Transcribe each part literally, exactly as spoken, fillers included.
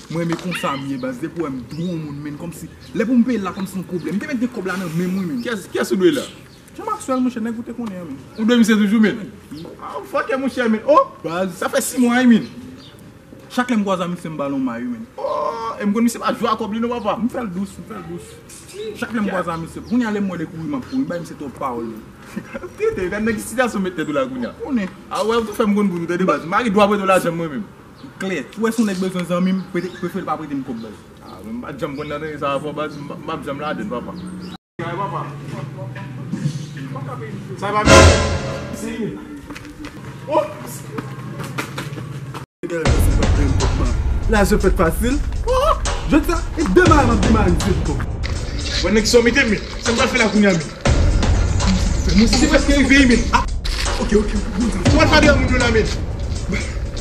Mwen renmen konsa m ye baz, depi w wè m dwe yon moun, men kòmsi, lè pou m peye l la kòmsi yon pwoblèm. M te mèt gen kòb la nan men m wi, men. Kiyès, kiyès ou dwe la? Jean Maxwell, monchè, nèg ou te konnen an, men. Ou dwe misye toujou, men? Ah, fuck, monchè, men. Oh, baz, sa fè sis mwa, wi, men. Chak lè m kwaze a misye, m ba l yon may, wi, men. Oh, e m konn misye pa jwe a kòb li non, papa. M fè l dous, m fè l dous. Chak lè m kwaze a misye, kounye a lè m wè l e kouri, m ap kouri. M bay misye twòp pawòl, men. Tete, gad nan ki sitiyasyon w met tèt ou la kounye a. Ou konnen. Ah, wè, ou tou fè m konn pou nou, tande baz. M pa gen dwa prete w lajan mwen menm. Klè, si w wè se yon nèg bezwen zanmi m, prete, prefere l pa prete m kòb, baz. Ah, men m pa t janm konn nan tande sa avè w, baz. M pa, m p ap janm ladann, papa. Sa e pa byen. Oh! Lajan fèt fasil. Oh! Jodi sa, e demare m ap demare misye pito. Bon, nèg sa w mete men, sa m pral fè la kounye a men. Mwen se prèske rive wi men. Ah, ok, ok, ok. Ou pral fè de moun yo la men.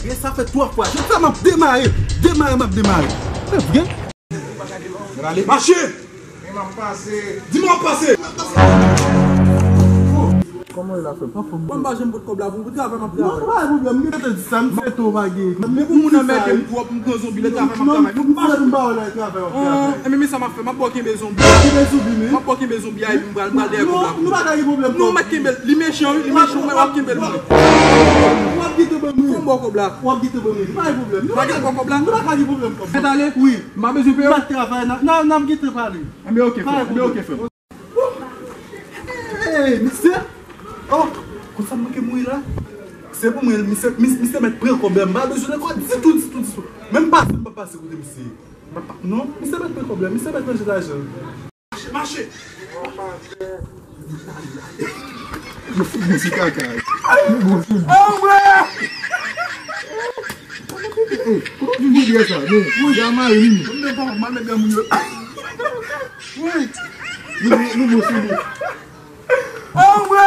E sa fè twa fwa. Jodi sa m ap demare. Demare m ap demare. Se vre. Mache! Di m w ap pase. Kòman w ye la, frè m? Anfòm. Bon, m pa janm pot kòb la pou ou, travay m ap travay. Non, pa gen pwoblèm, m gentan di sa, m fè tou pa gen. Men pou moun anmède m twòp, m pran zonbi, lè travay m ap travay. M pa wè lè travay w ap travay. Enben, men sa m ap fè, m ap ba w kenbe zonbi a. Kenbe zonbi, men. M ap ba w kenbe zonbi a, epi m pral, m pral dèyè kòb la. Non, nou pa ka gen pwoblèm. Non, m ap kenbe l, li mechan, wi, li mechan, men w ap kenbe l, wi. W ap gentan ban m li. Fò m ba w kòb la. W ap gentan ban m li, pa gen pwoblèm. Nou pa gen pwoblèm, nou pa ka gen pwoblèm kòb. Mèt ale? Wi. M pa bezwen peye w? M pa travay, n a, n a, n ap gentan pale. Enben, ok, frè m. Enben, ok, frè m. Hey, misye! Oh, konsa m manke mouri la. Se pou mwen, misye, mis-, misye mèt pran kòb la. M pa bezwen ankò ditou, ditou, ditou. Menm pase, m pa pase kote misye. M pa, non, misye mèt pran kòb la. Misye mèt manje lajan. Mache, mache! Yo fout mwen sou kaka. Yo bon fout. Oh, mwen! Ey, kote w vin vide sa? Men, mwen ja mare, wi. Mwen menm, papa, m al met granmoun yo. Wi. Nou bon, nou bon, sou nou. Oh, mwen!